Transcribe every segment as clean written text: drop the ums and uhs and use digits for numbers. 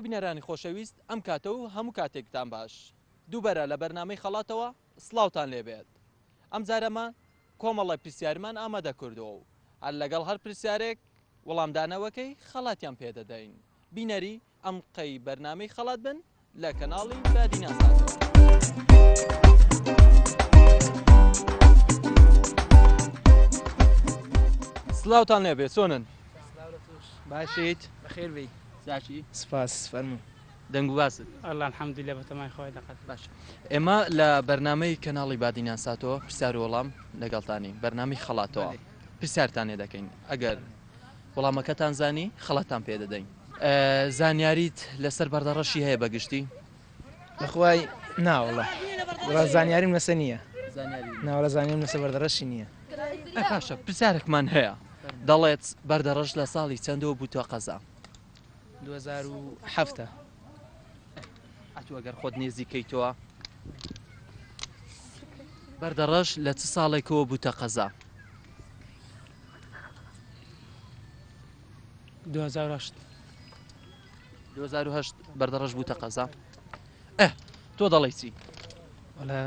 بینەرانی خۆشەویست ئەم کاتە و هەموو کاتێکتان باش. دووبەرە لە بەرنامەی خەڵاتەوە سڵاوتان لێبێت. ئەمجارەمان کۆمەڵە پرسیارمان ئامادە کردووە و هەر لەگەڵ هەر پرسیارێک وەڵامدانەوەکەی خەڵاتیان پێدەدەین. بینەری ئەمقەی بەرنامەی خەڵات بن لە کەناڵی بادیناساتەوە. سلاوتان لێبێ چۆنن؟ باشیت؟ بەخێر بێی. چاکی؟ سپاس فەرموو. دەنگ و باست؟ ئەڵا الحمدللە بەتەمای خوای دەقەت. باش ئێمە لە بەرنامەی کەناڵی بادینان ساتەوە پرسیار و وەڵام لەگەڵتانین بەرنامەی خەڵاتەوە پرسیارتان لێ دەکەین ئەگەر وەڵامەکەتان زانی خەڵاتتان پێ دەدەین. زانیاریت لەسەر بەردەڕەشی هەیە بە گشتی؟ بەخوای نا وەڵا وەڵا زانیاریم لەسەر نییە نا وەڵا زانیاریم لەسەر بەردەڕەشی نییە. ئەی باشە پرسیارێکمان هەیە دەڵێت بەردەڕەش لە ساڵی چەندەوە بووتە قەزا؟ 2007. ئەتوو ئەگەر خۆت نێزیک کەیتەوە بەردەڕەش لە چ ساڵێکەوە بووتە قەزا؟ 2008. 2008 بەردەڕەش بووتە قەزا. ئە تۆ دەڵێی چی؟ وەڵا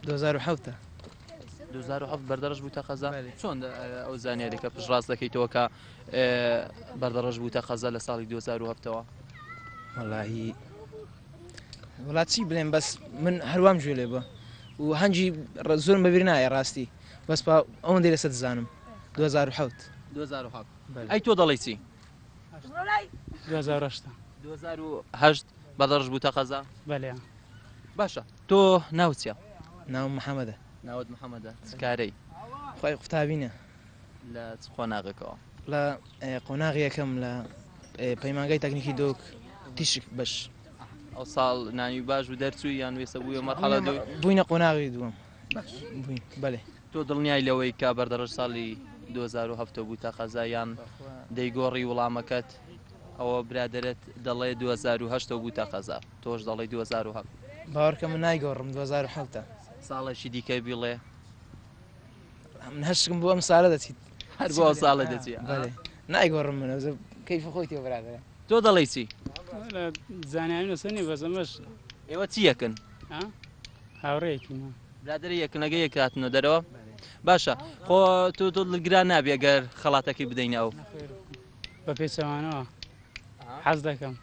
2007. 2007 بەردەڕەش بووتە قەزا. چۆن ئەو زانیاریەکە پشتڕاست دەکەیتەوە کە بەردەڕەش بووتە قەزا لە ساڵی 2007ەوە؟ وەڵاهی وڵا چی بڵێم بەس من هەروام گوێ لێ بووە و هەنگی زۆرم بەبیر نایە ڕاستی بەس پا ئەوەندەی لەسەر دەزانم 2007. 2007 ئەی تۆ دەڵێی چی؟ 2008. 2008 بەردەڕەش بووتە قەزا؟ بەلێ. باشە تۆ ناوت چیە؟ ناوم محەمەدە. ناوت محەمەدە چ کارەی؟ خوای قوتابینە. لە چ قۆناغێکەوە؟ لە قۆناغی یەکەم لە پەیمانگای تەکنیکی دۆک تیشک بەش. ئەو ساڵ ناوی باش بوو دەرچووی یان وێسە بوویە مەرحەڵە دوو؟ بووینە قۆناغی دووەم. باش بووین بەلێ. تۆ دڵنیای لەوەی کە بەردەڕەش ساڵی 2007 بووتە قەزا یان دەیگۆڕی وڵامەکەت؟ ئەوە برادەرت دەڵێ 2008 بووتە قەزا تۆش دەڵێی 2007. باوەڕکە من نایگۆڕم 2007. ساڵێکی دیکە بیڵێ. من هەر شکم بۆ ئەم ساڵە دەچیت. هەر بۆ ئەو ساڵە دەچی. بەلێ نایگۆڕم من ئەوزە کەیفی خۆی تێ برادەرە. تۆ دەڵێی چی؟ زانیاریم لەسەر نییە بەس ئەمەش. ئێوە چی یەکن؟ هاوڕێیەکین. برادەری یەکن ئەگەر یەک هاتنە دەرەوە باشە خۆ تۆ تۆ دڵگران نابی ئەگەر خەڵاتەکەی بدەینە ئەو؟ بە پێچەوانەوە حەز دەکەم.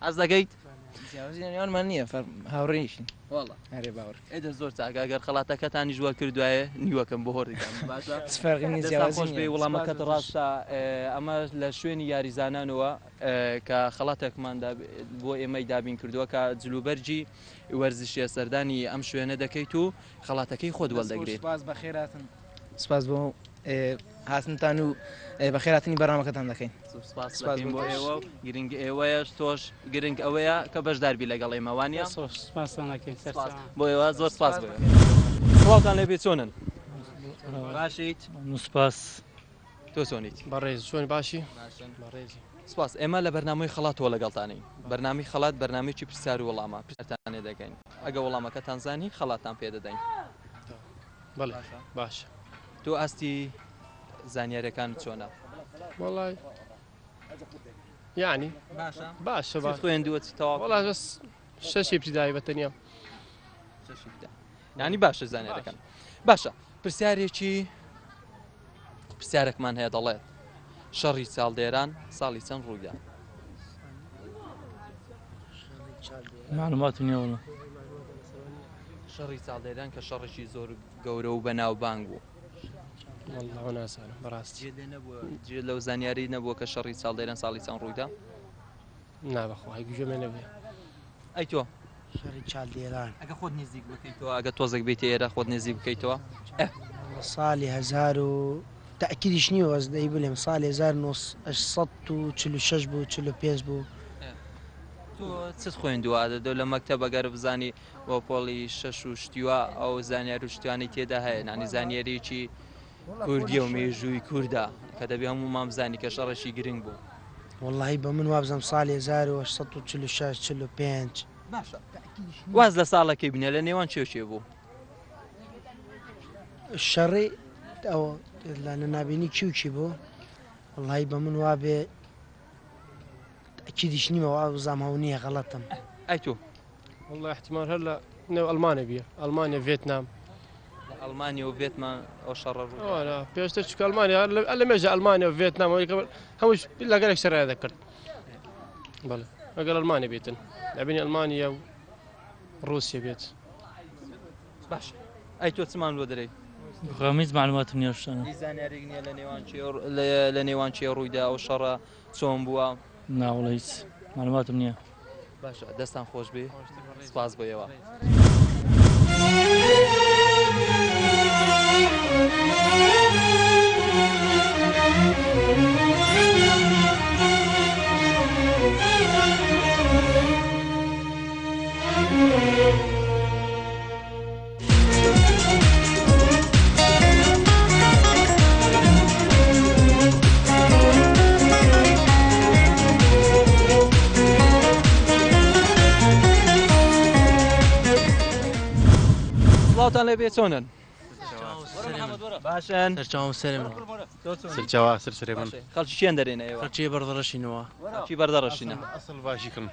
حەز دەکەیت؟ جیاوازی لە نێوانمان نییە هاوڕێیشین. وەڵا. ئەرێ باوەڕ. ئێ دە زۆر چاکە ئەگەر خەڵاتەکەتانیش وەرکردوایە نیوەکەم بۆ هۆردیتان باشە. چ فەرقی نییە دەستان جیاوازی خۆش بێ نییە. وڵامەکەت ڕاستە ئەمە لە شوێنی یاریزانانەوە کە خەڵاتێکمان بۆ ئێمەی دابین کردووە کە جلوبەرگی وەرزشیە سەردانی ئەم شوێنە دەکەیت و خەڵاتەکەی خۆت وەردەگریت. سپاس بەخێراتن. سپاس بۆ هاتنتان و بەخێراتنی بەرنامەکەتان دەکەین. سپاس دەکەین بۆ ئێوە و گرنگ ئێوەیەش تۆش گرنگ ئەوەیە کە بەشداربی لەگەڵ ئێمە وانە؟ سپاستان دەکەین سپاس بۆ ئێوە زۆر سپاس بۆ ئێوە. سڵاوتان لێبێ چۆنن؟ باشیت؟ سپاس. تۆ چۆنیت؟ بەڕێز چۆن باشی؟ باشن. بەڕێزی. سپاس ئێمە لە بەرنامەی خەڵاتەوە لەگەڵتانین بەرنامەی خەڵات بەرنامەیەکی پرسیار و وەڵامە پرسیارتان لێ دەکەین ئەگە وەڵامەکەتان زانی خەڵاتتان پێ دەدەین. بەڵێ باشە. تۆ ئاستی زانیاریەکانت چۆنە؟ وەڵای یعنی باشە باشە چیت خوێندووە چی تەواو وەڵا بەس شەشی ابتدایی بە تەنیا شەشی ابتدایی یعنی باشە زانیاریەکان باشە پرسیارێکی پرسیارێکمان هەیە دەڵێت شەڕی چاڵدێران ساڵی چەند ڕوویدا؟ معلوماتم نییە وەڵا. شەڕی چاڵدێران کە شەڕێکی زۆر گەورە و بەناوبانگ بوو. وەڵڵا نازانم بەڕاستی. جێت لێ نەبووە جێت لەو زانیاری نەبووە کە شەڕی چاڵدێران ساڵی چەند ڕوویدا؟ نا بەخوای گوێم لێ نەبووە. ئەی تۆ؟ شەڕی چالدێران. ئەگە خۆت نزیک بکەیتەوە ئەگە تۆزێک بێیتە ئێرە خۆت نزیک بکەیتەوە ئە. ساڵی هەزار و تەئکیدیش نییە بەس دەی بلێم ساڵی 1946 بوو 45 بوو. تۆ چت خوێندووە دەدۆ لە مەکتەب ئەگەر بزانی بۆ پۆڵی شەش و شتیوە ئەو زانیار و شتیانەی تێدا هەیە نانی زانیاریی کوردیە و مێژووی کوردە کە دەبێ هەموومان بزانی کە شەڕێکی گرنگ بوو. وەڵاهی بە من وابزانم ساڵی 1846 45. باشە واز لە ساڵەکەی بنێ لە نێوان کێ و کێ بوو؟ شەڕی ئەوە لە نابینی کی و کی بوو وەڵاهی بە من وابێ. ئەکیدیش نیمە وابزانم هەو نییە غەڵەتم. ئەی تۆ؟ وەڵا احتمال هەر لە نێو ئەڵمانیا بیە، ئەڵمانیا ڤێتنام. لە ئەڵمانیا و ڤێتنام ئەو شەڕە ڕوو دەدا. ئەوانە پێشتر چونکە ئەڵمانیا هەر لە مێژە ئەڵمانیا و ڤێتنام ئەوەی کە هەمووش لەگەڵ شەڕیان دەکرد. بەڵێ ئەگەر ئەڵمانیا بێتن ئەبینی ئەڵمانیا و ڕووسیا بێت. باشە ئەی تۆ چمان بۆ دەرێی؟ بخوام هیچ معلوماتم نییە شتانە. هیچ زانیاریک نییە لە نێوان کێ لە نێوان کێ ڕوویدا ئەو شەڕە چۆن بووە؟ نا وەڵا هیچ معلوماتم نییە. باشە دەستان خۆش بێ سپاس بۆ ئێوە. سڵاوتان لێ بێ چۆنن؟ باشن سەرچاوم سەرم سەرچاوە سەر سەرێ من خەڵکی چێن دەرێنە ئێوە خەڵکی بەردەڕەشینەوە خەڵکی بەردەڕەشینە ئەسڵ باشیکم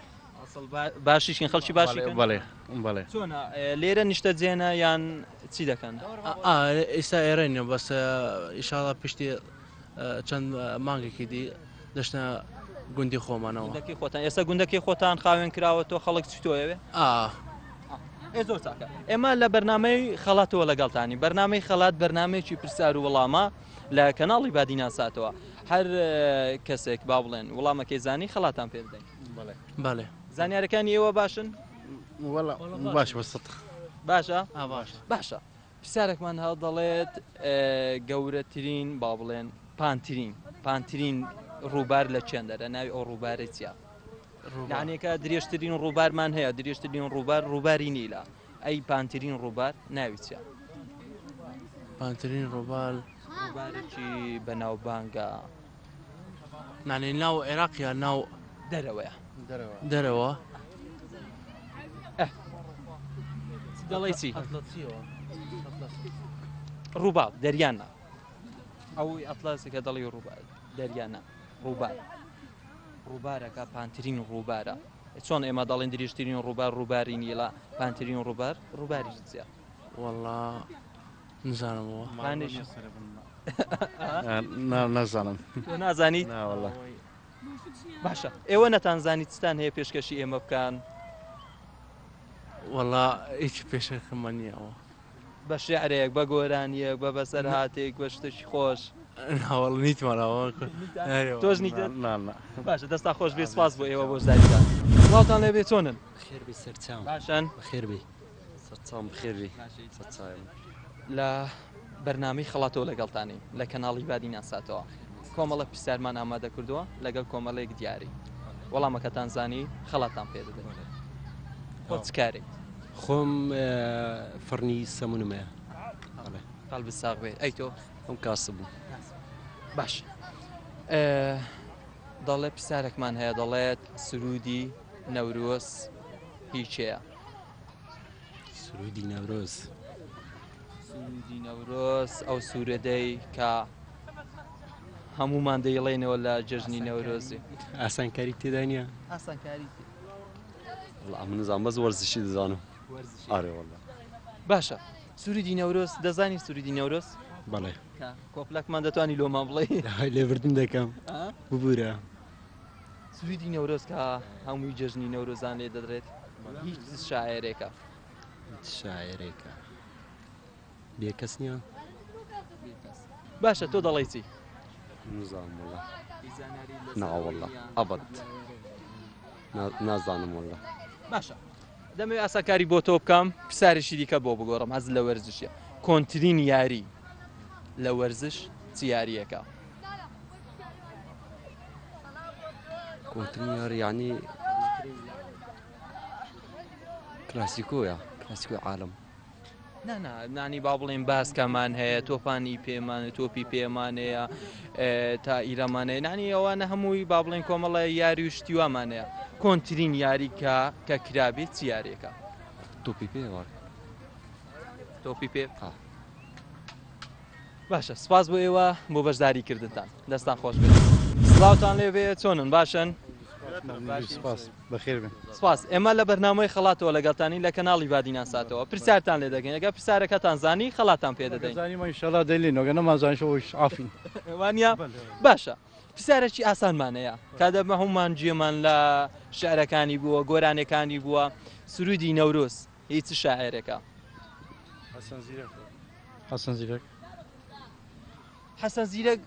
ئەسڵ باشیشکن خەڵکی باشیکن بەڵێ بەڵێ چۆنە لێرە نیشتەجێنە یان چی دەکەن؟ ئا ئێستا ئێرەینە بەس ئیشاڵا پشتی چەند مانگێکی دی دەشتە گوندی خۆمانەوە. گوندەکەی خۆتان ئێستا گوندەکەی خۆتان خاوێن کراوە تۆ خەڵک چی تۆ ئەوێ؟ ئا ئێ زۆر چاکە ئێمە لە بەرنامەی خەڵاتەوە لەگەڵتانی بەرنامەی خەڵات بەرنامەیەکی پرسیار و وەڵامە لە کەناڵی بادینان ساتەوە هەر کەسێک با بڵێن وەڵامەکەی زانی خەڵاتان پێ بدەین. بەڵێ. زانیارەکانی ئێوە باشن؟ وەڵا باش بە سدق. باشە؟ ئا باشە. باشە پرسیارێکمان هەیە دەڵێت گەورەترین با بڵێن پانترین پانترین ڕووبار لە چێندەرە ناوی ئەو ڕووبارەی چییە؟ یانێکە درێژترین ڕووبارمان هەیە درێژترین ڕووبار ڕووباری نیلە ئەی پانترین ڕووبار ناوی چییە؟ پانترین ڕووبار ڕووبارێکی بەناوبانگە معنی ناو عێراق یا ناو دەرەوەیە دەرەوە دەڵێی چی ڕووبار دەریانە ئەوەی ئەتلاسێکە دەڵی ڕووبار دەریانە ڕووبار ڕووبارەکە پانترین ڕووبارە چۆن ئێمە دەڵێن درێژترین ڕووبار ڕووباری نیلە پانترین ڕووبار ڕووباری چیە وەڵا نزانمەوە نازانم تۆ نازانی ناوەڵا باشە ئێوە نەتانزانی چتان هەیە پێشکەشی ئێمە بکەن؟ وەڵا هیچ پێشەکەمان نییە ئەوە. بە شیعرێک بە گۆرانیەک بە بەسەرهاتێک بە شتێکی خۆش. ناوەڵ نیتمان ئەوە. تۆش نیتت؟ باشە دەستان خۆش بێ سپاس بۆ ئێوە بەشداریتان. سڵاوتان لێ بێ چۆنن؟ خێر بی سەرچاوم. باشن؟ بەخێر بی. سەرچاوم بەخێر بی. سەرچاوم. لە بەرنامەی خەڵاتەوە لەگەڵتانین لە کەناڵی بادینان ساتەوە کۆمەڵە پرسیارمان ئامادە کردووە لەگەڵ کۆمەڵێک دیاری وەڵامەکەتان زانی خەڵاتان پێ دەدەین خۆت چ کارێک؟ خۆم فڕنی سەمونم هەیە. قەلبت ساغ بێ ئەی تۆ؟ خۆم کاسب بووم. باش دەڵێ پرسیارێکمان هەیە دەڵێت سرودی نەورۆز هی کێیە؟ سرودی نەورۆز سرودی نەورۆز ئەو سوورەدەی کە هەمومان دەیڵێنەوە لە جەژنی نەورۆزی ئاسانکاری تێدا نییە ئاسانکاری وەڵا من نزانم بەس وەرزشی دەزانم ئارێ وەڵا باشە سرودی نەورۆز دەزانی سرودی نەورۆز بەڵێ کۆپلەکمان دەتوانی لۆمان بڵێ لێبردن دەکەم ببورە سرودی نەورۆز کە هەمووی جەژنی نەورۆزان لێ دەدرێت هیچ شاعێرێکە هیچ شاعێرێکە بێکەس نییە باشە تۆ دەڵێی چی نزانم وەڵا ناوەڵا ئەبەد نازانم وەڵا باشە دەمەوێت ئاسانکاری بۆ تۆ بکەم پرسیارێکی دیکە بۆ بگۆڕم حەز لە وەرزشە کۆنترین یاری لە وەرزش چ یاریەکە کۆنترین یاری یعنی کلاسیکۆیە کلاسیکۆی عالم نا نا نانی با بڵێن باسکەمان هەیە تۆپانی پێمان تۆپی پێمان هەیە تا ئیرەمان هەیە نانی ئەوانە هەمووی با بڵێن کۆمەڵە یاری و شتیوامان هەیە کۆنترین یاری کە کە کرابێت چ یاریەکە تۆپی پێ تۆپی پێ باشە سپاس بۆ ئێوە بۆ بەشداری کردنتان دەستان خۆش بێت سڵاوتان لێ بێ چۆنن باشن؟ سپاس بەخێر بێن. سپاس ئێمە لە بەرنامەی خەڵاتەوە لەگەڵتانین لە کەناڵی بادینان ساتەوە پرسیارتان لێ دەکەین ئەگەر پرسیارەکەتان زانی خەڵاتان پێ دەدەین. زانیمان ئینشاڵڵا دەیلێنەوە گەر نەمانزانیش ئەوەش عافین. وانە باشە پرسیارێکی ئاسانمان هەیە کە دەبمە هەمومان جێمان لە شعرەکانی بووە گۆرانەکانی بووە سرودی نەورۆز هیچ شاعێرێکە؟ حەسەن زیرەک. حەسەن زیرەک. حەسەن زیرەک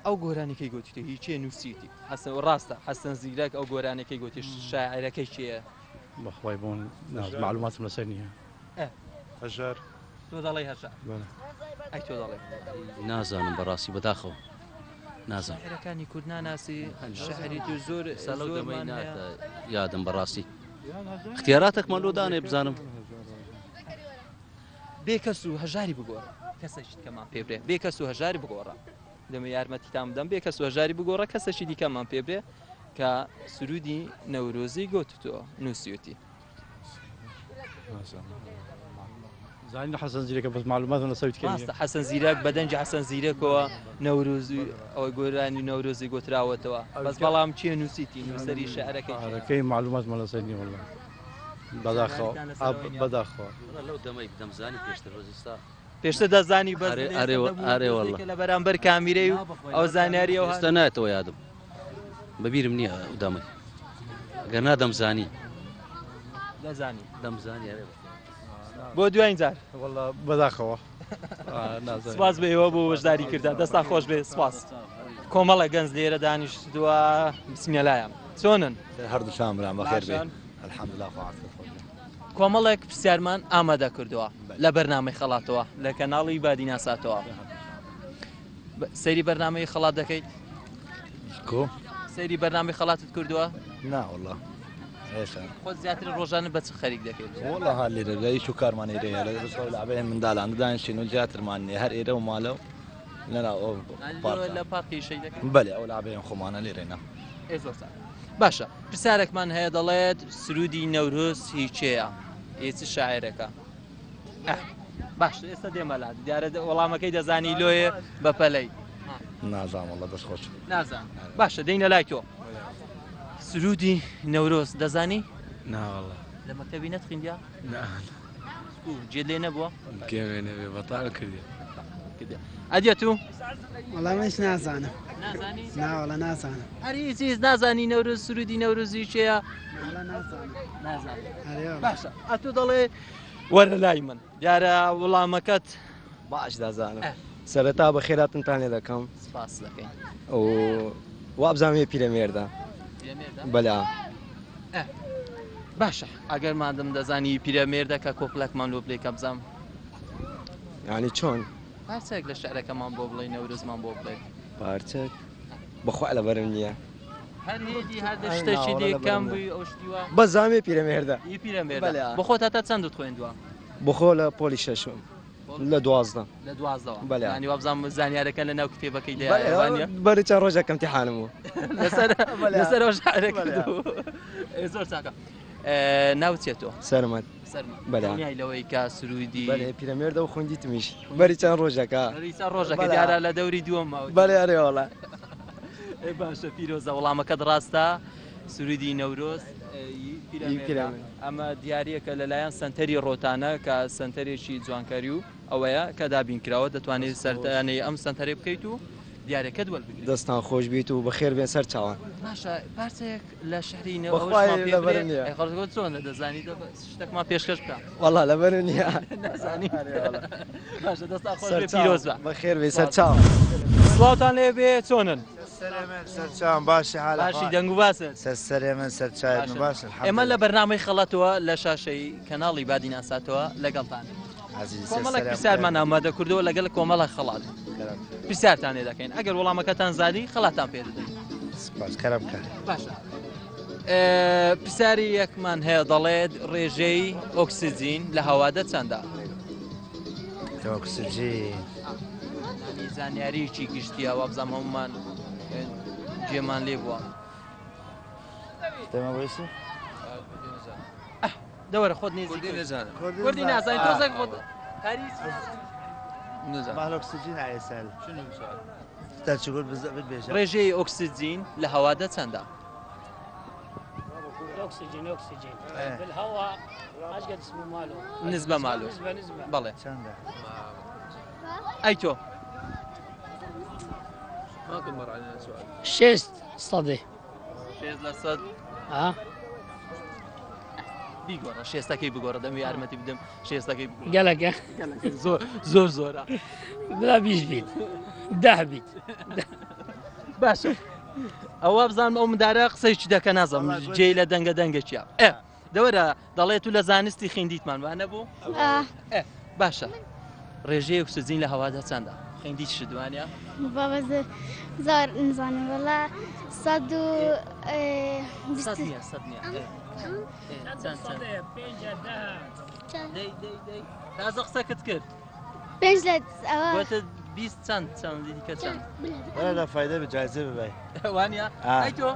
ئەو گۆرانیەکەی گوتیتە هی کێ نووسیتی؟ حەسەن ڕاستە حەسەن زیرەک ئەو گۆرانیەکەی گوتی شاعێرەکەی کێیە؟ بەخوای بۆن معلوماتم لەسەر نییە. هەژار. تۆ دەڵێی هەژار. بەڵێ. ئەی تۆ دەڵێی؟ نازانم بەڕاستی بەداخەوە نازانم. شاعرەکانی کورد ناناسی؟ شاعری تر زۆر ئێستا لەو دەمەی زۆرمان هەیە. ناتە یادم بەڕاستی. اختیاراتێکمان لۆ دانێ بزانم. بێکەس و هەژاری بگۆڕە کەسێکی دیکەمان پێ برێ بێکەس و هەژاری بگۆڕە دەمە یارمەتیتان بدەم بێکەس و هەژاری بگۆڕە کەسێکی دیکەمان پێ برێ کە سرودی نەورۆزی گۆتتۆ نووسیوتی. زانین حەسەن زیرەکە بەس معلوماتم لەسەر تکە ڕاستە حەسەن زیرەک بە دەنگی حەسەن زیرەکەوە نەورۆزی ئەوەی گۆرانی نەورۆزی گۆتراوەتەوە بەس بەڵام کێ نووسیتی نووسەری شعرەکەی کێیە؟ شعرەکەی معلوماتمان لەسەر نییە وەڵا بەداخەوە زانیاریتان لەسەر ئەوە نییە؟ بەداخەوە. وەڵا لەو دەمەی دەمزانی پێشتر بەس ئێستا پێشتر دەزانی بەس ئەرێ ئێستا ئەرێ دەبوو ئەرێ دەستێکە وەڵا لە بەرامبەر کامیرەی و ئەو زانیاری ئەو ئێستا نایەتەوە یادم بەبیرم نییە ئەو دەمەی ئەگەر نا دەمزانی دەزانی دەمزانی ئەرێ بۆ دوایین جار وەڵا بەداخەوە نازانم. سپاس بە ئێوە بۆ بەشداری کردن دەستان خۆش بێ سپاس کۆمەڵە گەنج لێرە دانیشتووە بچینە لایان چۆنن؟ هەردووشان برام بەخێر بێ باشن؟ الحمدلله خوا عافیەت خۆش بێ. کۆمەڵێک پرسیارمان ئامادە کردووە لە بەرنامەی خەڵاتەوە لە کەناڵی بادیناساتەوە سەیری بەرنامەی خەڵات دەکەیت؟ کۆ؟ سەیری بەرنامەی خەڵاتت کردووە؟ نا والله ئێستا خۆت زیاتر ڕۆژانە بە چ خەریک دەکەیت؟ والله هەر لێرە لە هیچ و کارمان ئێرەیە لە بەسەر لعبەی منداڵان دانیشتین و زیاترمان نییە هەر ئێرە و ماڵە و لەناو ئەو پارکە. لە پارکی شەی دەکەیت؟ بەلێ ئەو لعبەیان خۆمانە لێرەینە. ئێ زۆر چاک. باشە پرسیارێکمان هەیە دەڵێت سرودی نەورۆز هی کێیە؟ هی چ شاعێرێکە؟ ئەه باش ئێستا دێمە لات دیارە وەڵامەکەی دەزانی لۆیە بە پەلەی. نازانم وەڵا دەست خۆش. نازان باشە دێینە لای تۆ سرودی نەورۆز دەزانی؟ نا وەڵا. لە مەکتەبی نەتخیندیا؟ نا. جێت لێ نەبووە؟ گوێ نەبێ بەتاڵ کردی. ئەدیە تو؟ وەڵا منیش نازانم. نازانی؟ نا وەڵا نازانم. هەر هیچ هیچ نازانی نەورۆز سرودی نەورۆزی کێیە؟ وەڵا نازانم. نازانی. ئەرێ وەڵا. باشە ئەتوو دەڵێ وەرە لای من دیارە وڵامەکەت باش دەزانم. سەرەتا بەخێراتنتان لێ دەکەم. سپاس دەکەین. و وابزانم هی پیرەمێردە. پیرەمێردە؟ بەلا. باشە ئەگەر مادەم دەزانی پیرەمێردە کە کۆپلەکمان لۆ بلێ کە بزانم. یعنی چۆن؟ پارچەیەک لە شعرەکەمان بۆ بڵێ نەورۆزمان بۆ بڵێ. پارچەک بەخوا لەبەرم نییە. هەر هێدی هەر شتێکی ناوەڵا دی لەبەرم کەم نییە. بووی ئەو شتی وا. بەس زانم هی پیرەمێردە. هی پیرەمێردە. بەلێ. بۆ خۆت هەتا چەندت خوێندووە؟ بۆخۆ لە پۆلی شەشم. لە 12. لە دوازدەوە. بەلێ. یعنی وابزانم زانیارەکە لە ناو کتێبەکەی بەلێ، دایە وانییە؟ بەری چەند ڕۆژێک ئیمتیحانم بوو. لەسەر بەلێ. لەسەر ئەو شعرە بەلێ. کردوو. ئێ، زۆر چاکە. ناوت چیە تۆ؟ سەرمەد. سەرمەد. بەلێ. دڵنیای لەوەی کە سرودی بەلێ پیرەمێردە و خوێندیتمیش. بەری چەند ڕۆژێکە. بەری چەند ڕۆژێکە بەلێ. دیارە لە دەوری دووەم ماوە. بەلێ ئەرێ وەڵا. ئێ باشە پیرۆزە وەڵامەکەت ڕاستە سرودی نەورۆز ی پیرەمێردە. پیرەمێرد. ئەمە دیاریەکە لەلایەن سەنتەری ڕۆتانە کە سەنتەرێکی جوانکاری و ئەوەیە کە دابین کراوە دەتوانێت سەردانی ئەم سەنتەرەی بکەیت و دیارەکەت وەربگریت. دەستان خۆش بیت و بەخێر بێن سەر چاوان. باشە پارچەیەک لە شعری بەخوای نەورۆزمان پێ لەبەرم بڵێ. نییە. ئەی خەڵک چۆنە دەزانی شتێکمان پێشکەش بکە. وەڵا لەبەرم نییە. نازانی. باشە دەستان خۆش بێ سەرچاوان. پیرۆز بە. بەخێر بێ سەر چاوان. سڵاوتان لێ بێ چۆنن؟ سەرچاوم باشی حاڵ باشی دەنگ و باست؟ سەرسەرێ من سەرچاوم باشە. باش الحمد ئێمە لە بەرنامەی خەڵاتەوە لە شاشەی کەناڵی بادیناساتەوە لەگەڵتان. عەزیز کۆمەڵێک پرسیارمان ئامادە کردووە لەگەڵ کۆمەڵە خەڵات. پرسیارتان لێ دەکەین ئەگەر وەڵامەکەتان زانی خەڵاتان پێ دەدەین. سپاس کەرم کە. باشە. پرسیاری یەکمان هەیە دەڵێت ڕێژەی ئۆکسجین لە هەوادا چەندە؟ ئۆکسجین یعنی زانیاریی گشتیە وابزانم هەمومان جێمان لێ بووە. دەمە بۆیسی؟ دەوەرە خۆت نێزیک کوردی نەزانم. کوردی نازانی تۆزێک خۆت هەریچ نزانم. مال ئۆکسجین ئایسال. شنو سؤال؟ تا چ گوت بالضبط بێژە. ڕێژەی ئۆکسجین لە هەوادا چەندە؟ اكسجين اكسجين بالهواء ايش قد اسمه ماله نسبة ماله. نسبة نسبة بەڵێ ئەی تۆ ما كنت مر علينا سؤال شێست سەدێ شێست لە سەد ها بیگۆڕە شێستەکەی بگۆڕە دەم یارمەتی بدەم شێستەکەی بگۆڕە گەلەکە گەلەکە زۆر زۆر زۆرە بلا بیست بیت ده بیت باشە ئەوە بزانم ئەو مندارە قسەی چی دەکە نازانم جێی لە دەنگە دەنگە چیە ئێ دەوەرە دەڵێت و لە زانستی خوێندیتمان وانە بوو ئێ باشە ڕێژەی ئۆکسجین لە هەوادا چەندە خوێندیت شدوانە بابا زۆر نزانم وەڵا سەد و بیست سەد نییە سەد نییە ئێ، ئێ، چەند چەند دەی دەی دەی تازە قسەکەت کرد پێنج لە ئەوە گوتت 20 چەند چەند دیکە چەند وەرە لە فایدە بە جایزە ببەی وانە ئا. ئەی تۆ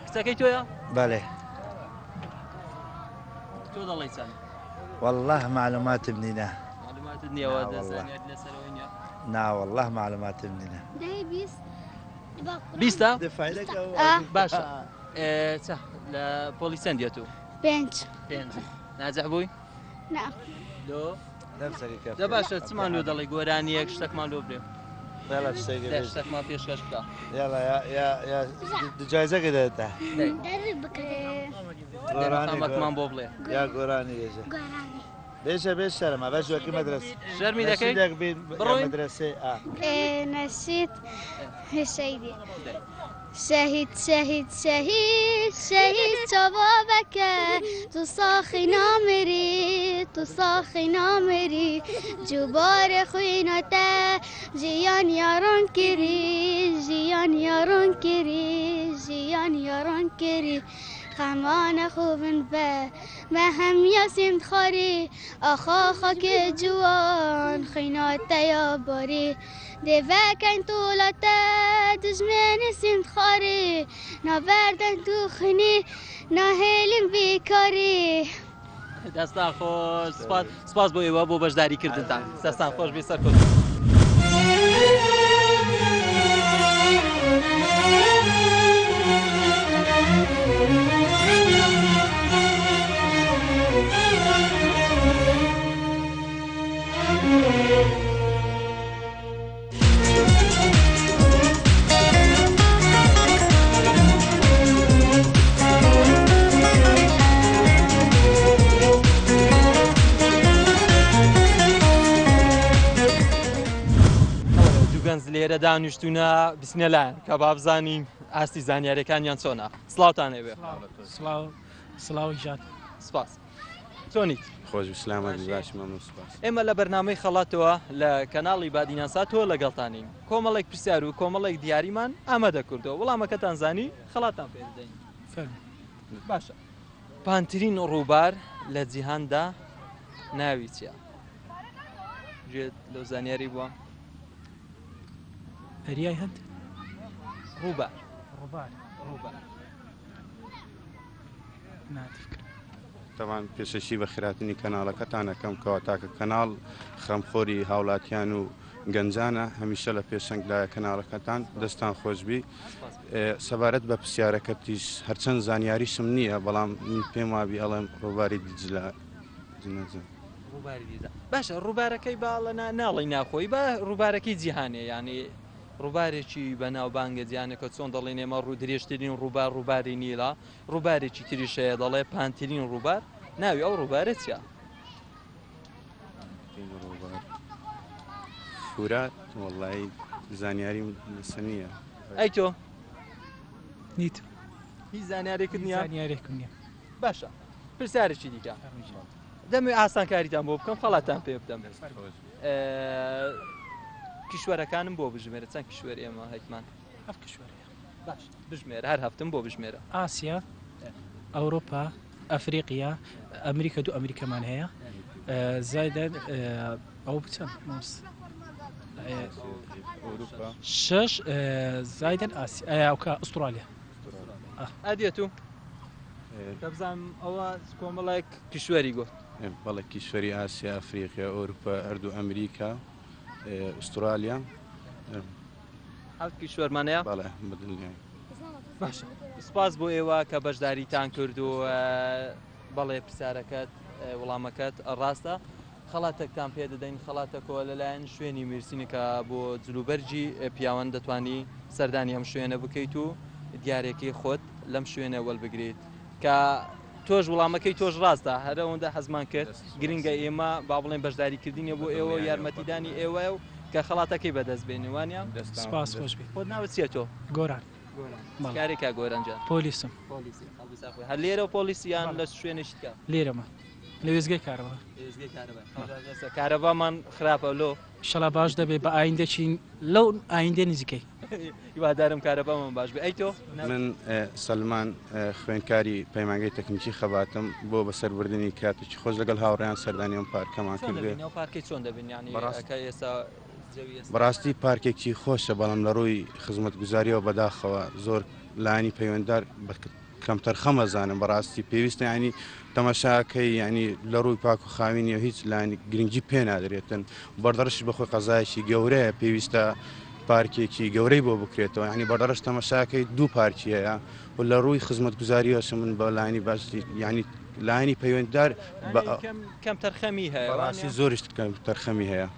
کچەکەی تۆیە بەڵێ تۆ دەڵێی چەند والله معلوماتم نینە معلوماتت نییەوە نا والله. زانیاری لەسەرەوەی نییە نا والله معلوماتم نینە دەی بیست بیستە ئا. باشە ئێ، چە لە پۆلی چەند دێت و پێنج پێنج ناجح بووی نا لۆ نەفسەکە کەف دە باشە چمان لۆ دەڵێ گۆرانیەک شتێکمان لۆ برێ يلا شتێکە دە بێژە. شتێکمان پێشکەش بکە يلا يا يا يا جایزەکە دەێتە دەمەکمان بۆ بڵێ یا گۆرانی بێژە بێژە بێ شەرمە بەش وەکی مەدرسە شەرمی دەکەی؟ نەشیدێک بین یا بڕۆین؟ مەدرسەی ئا نشيد شهيدي شهيد شهيد شهيد شهيد شبابك تصاخي نامري تصاخي نامري جبار خوينتا جيان ياران كري جيان ياران كري جيان ياران كري خمان خوبن به ما هم یاسین خاری آخا خاک جوان خینات یا باری دیوکن طولتا دجمن سند خاری نابردن تو خنی ناهلم بیکاری دەستان خۆش سپاس سپاس بۆ ئێوە بۆ بەشداری کردنتان دەستان خۆش بێ سەرکەوت دوو گەنج لێرە دانیشتونە بچنە لایەن کە با بزانین ئاستی زانیاریەکانیان چۆنە سڵاوتان لێبێ سڵاو سڵاو ژات سپاس چۆنیت خۆش سلامەت باش مەمنون سپاس ئێمە لە بەرنامەی خەڵاتەوە لە کەناڵی بادیناساتەوە لەگەڵتانین کۆمەڵێک پرسیار و کۆمەڵێک دیاریمان ئامادە کردەوە وەڵامەکەتان زانی خەڵاتان پێ دەدەین فەرموو. باشە پانترین ڕووبار لە جیهاندا ناوی چییە؟ گوێت لەو زانیاری بووە؟ دەریای هەند ڕووبار ڕووبار ڕووبار تەوان پێشەشی بە خێراتنی کەناڵەکەتان ئەکەم کەوا تاکە کەناڵ خەمخۆری هاوڵاتیان و گەنجانە هەمیشە لە پێشەنگدایە کەناڵەکەتان دەستان خۆشبی سەبارەت بە پرسیارەکەتیش هەرچەند زانیاریشم نییە بەڵام من پێم وابی ئەڵێم ڕووباری دیجلە جنەجە. ڕووباری دیجلە باشە ڕووبارەکەی باڵە ناڵی ناخۆی با ڕووبارەکەی جیهانێ یعنی ڕووبارێکی بەناوبانگە جیهانەکە چۆن دەڵێن ئێمە ڕوو درێژترین ڕووبار ڕووباری نیلە ڕووبارێکی تریش هەیە دەڵێ پانترین ڕووبار ناوی ئەو ڕووبارە چییە؟ ڕووبار فورات وەڵی زانیاریم لەسەر نییە. ئەی تۆ نیت هیچ زانیارێکت نییە؟ زانیارێکم نییە. باشە پرسیارێکی دیکە دەمێ ئاسانکاریتان بۆ بکەم خەڵاتان پێ بدەم کیشوەرەکانم بۆ بژمێرە چەند کیشوەر ئێمە هەیتمان هەفت کیشوەر هەیە. باش بژمێرە هەر هەفتم بۆ بژمێرە ئاسیا ئەوروپا ئەفریقیا ئەمریکا دوو ئەمریکامان هەیە زایدەن ئەو بچەند شش زایدەن ئاسیا ئەوکە ئوسترالیا ئەدێت و کە بزانم ئەوە کۆمەڵێک کیشوەری گوت بەڵێ کیشوەری ئاسیا ئەفریقیا ئەوروپا هەردوو ئەمریکا ئوسترالیا هەفت کیشوەرمان هەیە بەڵێ بەدڵنیایی. باشە سپاس بۆ ئێوە کە بەشداریتان کرد و بەڵێ پرسیارەکەت وڵامەکەت ڕاستە خەڵاتێکتان پێ دەدەین خەڵاتەکەوە لەلایەن شوێنی میرسینەکە بۆ جلوبەرگی پیاوان دەتوانی سەردانی ئەم شوێنە بکەیت و دیارێکی خۆت لەم شوێنە وەلبگریت کە تۆش وڵامەکەی تۆش ڕاستە هەر ئەوەندە حەزمان کرد گرنگە ئێمە با بڵێن بەشداریکردنیە بۆ ئێوە یارمەتیدانی ئێوە و کە خەڵاتەکەی بەدەست بێنی وانە سپاس خۆش بێت خۆت ناوت چییە تۆ؟ گۆران کارێکا گۆران جان پۆلیسم هەر لێرە پۆلیسی یان لە شوێنێکی تکە لێرەمە لە وێزگەی کارەبا وێزگەی کارەبا کارەبامان خراپە لۆ شەڵا باش دەبێ بە ئایندەچین لەو ئایندە نزیکەی هیوادارم کارەبامان باش بێ ئەی تۆ؟ من سەلمان خوێندکاری پەیمانگەی تەکنیکی خەباتم بۆ بەسەربردنی کاتێکی خۆش لەگەڵ هاوڕێیان سەردانی ئەم پارکەمان کردێ ئەو پارکەی چۆن دەبین یانی کە ئێستا بەڕاستی پارکێکی خۆشە بەڵام لە ڕووی خزمەتگوزاریەوە بەداخەوە زۆر لایەنی پەیوەندار کەمتەرخەم ئەزانم بەڕاستی پێویستە ینی تەماشاکەی ینی لە ڕووی پاک و خاوینی و هیچ لایەنی گرنگی پێ نادرێتن بەردەڕش بەخۆی قەزایەکی گەورەیە پێویستە پارکێکی گەورەی بۆ بکرێتەوە ینی بەردەڕش تەماشاکەی دوو پارکی هەیە و لە ڕووی خزمەتگوزاریەوە من بە لایەنی باسی ینی لایەنی پەیوەنددار بە کەم تەرخەمی هەیە بەڕاستی زۆریش کەم تەرخەمی هەیە.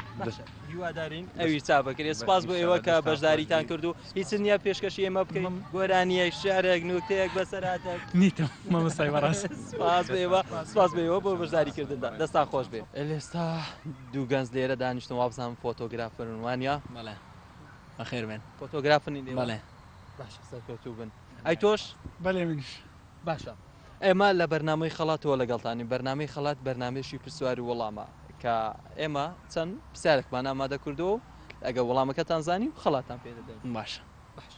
هیوادارین ئەوی چا بکرێت سپاس بۆ ئێوە کە بەشداریتان کرد و هیچ نییە پێشکەشی ئێمە بکەین گۆرانیەک شعرێک نوکتەیەک بەسەرهاتێک نیتم مامۆستای بەڕێز سپاس بۆ ئێوە سپاس بۆ ئێوە بۆ بەشداریکردندا دەستان خۆش بێ ئێستا دوو گەنج لێرە دانیشتن وابزانم فۆتۆگرافرن وانە بەڵێ بەخێر بێن فۆتۆگرافنی لێ بەڵێ باشە سەرکەوتوو بن ئەی تۆش بەلێ منیش. باشە ئێمە لە بەرنامەی خەڵاتەوە لەگەڵتانین بەرنامەی خەڵات بەرنامەیەکی پرسوار و وەڵامە کە ئێمە چەند پرسیارێکمان ئامادە کردووە و ئەگەر وەڵامەکەتان زانی خەڵاتان پێ دەدەین باشە باش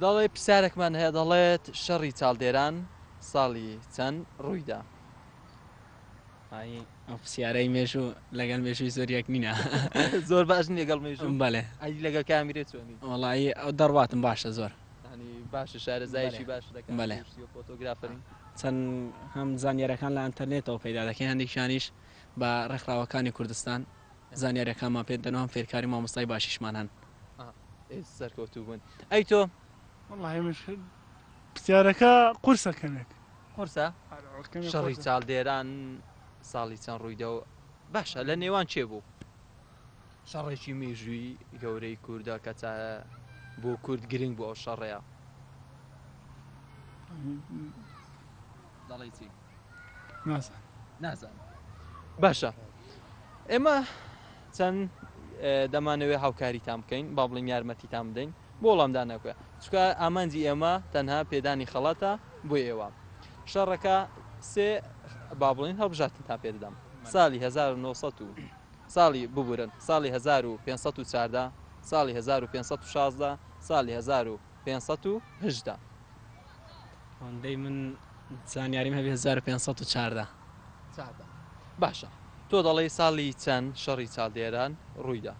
دەڵێ پرسیارێکمان هەیە دەڵێت شەڕی چاڵدێران ساڵی چەند ڕوویدا؟ ئای ئەو پرسیارەی مێژوو لەگەڵ مێژووی زۆر یەک نینە زۆر باش نیە لەگەڵ مێژوو بەڵێ ئەی لەگەڵ کامیرە چۆنی؟ وەڵایی ئەو دەڕواتم باشە زۆر یانی باشە شارەزایەکی باش دەکات بەلێ فۆتۆگرافەری چەند هەم زانیارەکان لە ئەنتەرنێتەوە پەیدا دەکەین هەندێکیانیش بە ڕێکخراوەکانی کوردستان زانیاریەکانمان پێ دەن و هەم فێرکاری مامۆستای باشیشمان هەن. سەرکەوتوو بن ئەی تۆ؟ وەڵاهی منش پرسیارەکە قورسە کەمێک. قورسە؟ شەڕی چاڵدێران ساڵی چەند ڕوویدا و باشە لە نێوان کێ بوو؟ شەڕێکی مێژووی گەورەی کوردە کە بۆ کورد گرنگ بوو ئەو شەڕەیە. دەڵێی چی؟ نازانم. نازانم. باشە ئێمە چەند دەمانەوێت هاوکاریتان بکەین با بڵێین یارمەتیتان بدەین بۆ وەڵامدانەوەکە چونکە ئامانجی ئێمە تەنها پێدانی خەڵاتە بۆ ئێوە شەڕەکە سێ با بڵێین هەڵبژارتنتان پێ دەدەم ساڵی 1900 ساڵی ببورن ساڵی 1514 ساڵی 1516 ساڵی 1518. ئەوەندەی من زانیاریم هەبێ 1514. چاردە باشە تۆ دەڵێی ساڵی چەند شەڕی چاڵدێران ڕوویدا؟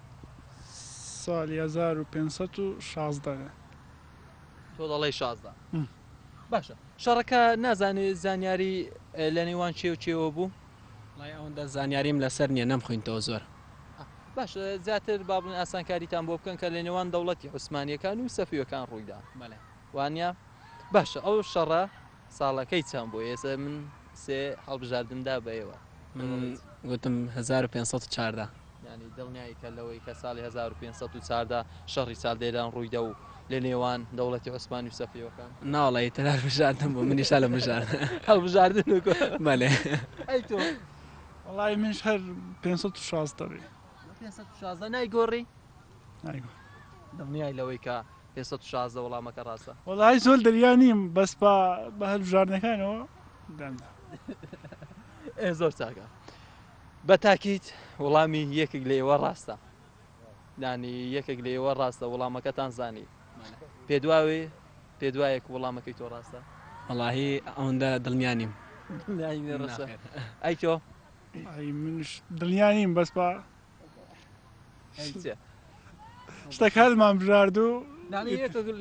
ساڵی 1516. تۆ دەڵێی 16 باشە شەڕەکە نازانێ زانیاری لە نێوان کێ و کێوە بوو؟ وەڵای ئەوەندە زانیاریم لەسەر نییە نەمخویندتەوە زۆر. باشە زیاتر با بڵێن ئاسانکاریتان بۆ بکەن کە لە نێوان دەوڵەتی عوسمانییەکان و سەفویەکان ڕوویدا. بەڵێ. وانە؟ باشە ئەو شەڕە ساڵەکەی چەند بوو؟ ئێستا من سێ هەڵبژاردنم دا بە ئێوە. من گوتم 1514. یانی دڵنیایی کە لەوەی کە ساڵی 1514 شەڕی چالدێران ڕوویدا و لە نێوان دەوڵەتی عوسمانی و سەفیەکان؟ ناوەڵا ئیتر هەڵبژاردن بوو منیش هەڵمبژارد. هەڵبژاردن و کۆ. بەلێ. ئەی تۆ؟ وەڵای منیش هەر 516 بێ. 516 نایگۆڕی؟ نایگۆڕم. دڵنیای لەوەی کە 516 وەڵامەکە ڕاستە؟ وەڵای زۆر دەریا نیم بەس بە بە هەلبژاردنەکانەوە دامدا. ئێ زۆر چاکە. بە تاکید وەڵامی یەکێک لە ئێوە ڕاستە. یانی یەکێک لە ئێوە ڕاستە وەڵامەکەتان زانی. پێدواوێ پێدوایەک وەڵامەکەی تۆ ڕاستە؟ وەڵاهی ئەوەندە دڵنیا نیم. دڵنیای نی ڕاستە. ئەی تۆ؟ ئەی منیش دڵنیا نیم بەس بە شتەک هەرمان بژارد و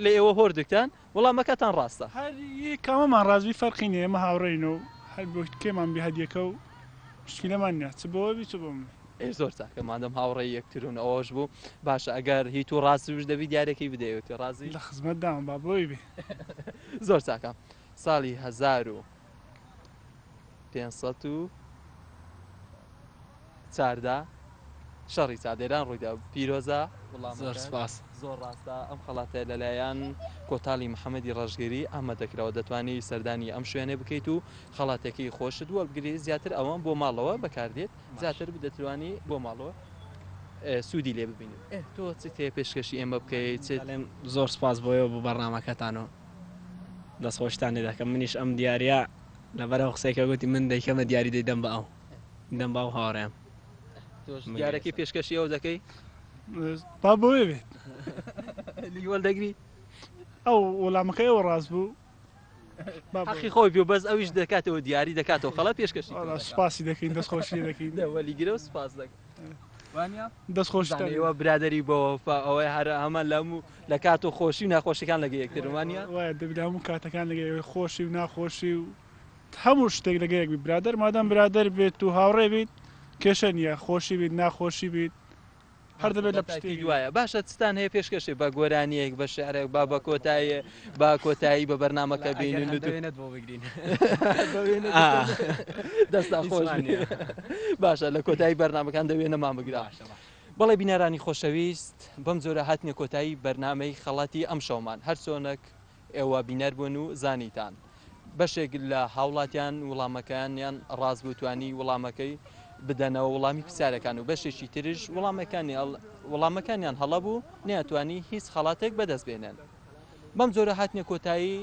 لە ئێوە هۆردوکتان وەڵامەکەتان ڕاستە. هەر کامەمان ڕاست بی فەرقی نیە ئێمە هاوڕێین و هەر بۆ کێمان بی هەر یەکە و مشکیلەمان نیە چ بۆ ئەوی چ بۆ من. ئێ زۆر چاکە مادەم هاوڕێی یەکترون ئەوەش بوو باشە ئەگەر هی تو ڕاست بووش دەبی دیارەکەی بدەیەوە ڕازی؟ لە خزمەت دام با بۆی بێ. زۆر چاکە ساڵی 1514 شەڕی چادێران ڕوویدا پیرۆزە وڵامەکەت. زۆر سپاس. زۆر ڕاستە ئەم خەڵاتە لەلایەن کۆتاڵی محەمەدی ڕەشگری ئامادەکراوە دەتوانی سەردانی ئەم شوێنە بکەیت و خەڵاتەکەی خۆشت وەربگری زیاتر ئەوە بۆ ماڵەوە بەکاردێت زیاتر دەتوانی بۆ ماڵەوە سوودی لێ ببینیت تۆ چیت هەیە پێشکەشی ئێمە بکەیت چت دەڵێم زۆر سپاس بۆ ئێوە بۆ بەرنامەکەتان و دەستخۆشیتان لێ دەکەم منیش ئەم دیاریە لەبەر ئەو قسەی کە گوتی من دەیکەمە دیاری دەیدەم بە ئەو دەم بە ئەو هاوڕێم تۆش دیارەکەی پێشکەشی ئەو دەکەی با بۆیە بێت لی وەردەگری ئەو وەڵامەکەی ئەو ڕاست بوو حەقی خۆی بێ بەس ئەویش دەکاتەوە دیاری دەکاتەوە خەڵات پێشکەشی سوپاسی دەکەین دەست خۆشی دەکەین وەلی گرە و سوپاس دەکەین وانە دەست خۆش ئێوە برادری بەوەفا ئەوەی هەرە هەمان لە هەموو لە کات و خۆشی و ناخۆشیەکان لەگە یەکتر وانە وایە دەبی لە هەموو کاتەکان لەگە خۆشی و ناخۆشی و هەموو شتێک لەگە یەک بی برادەر مادام برادەر بێت و هاوڕێ بیت کێشە نییە خۆشی بیت ناخۆشی بیت هەر دەبێت لە پشتی دوایە باشە چتان هەیە پێشکەشێ بە گۆرانیەک بە شعرێک با بە کۆتایی با کۆتایی بە بەرنامەکە بینن و دوێنێت بۆ بگرین دەستان خۆش باشە لە کۆتایی بەرنامەکان دەوێنەمان بگرا بەڵێ بینەرانی خۆشەویست بەم جۆرە هاتنە کۆتایی بەرنامەی خەڵاتی ئەم شەومان هەرچۆنەک ئێوە بینەر بوون و زانیتان بەشێک لە هاوڵاتیان وڵامەکانیان ڕاست بوو توانی وڵامەکەی بدەنەوە وڵامی پرسیارەکان و بەشێکی ترش وڵامەکانیان هەڵە بوو نەیانتوانی هیچ خەڵاتێک بەدەست بێنن. بەم جۆرە هاتنە کۆتایی.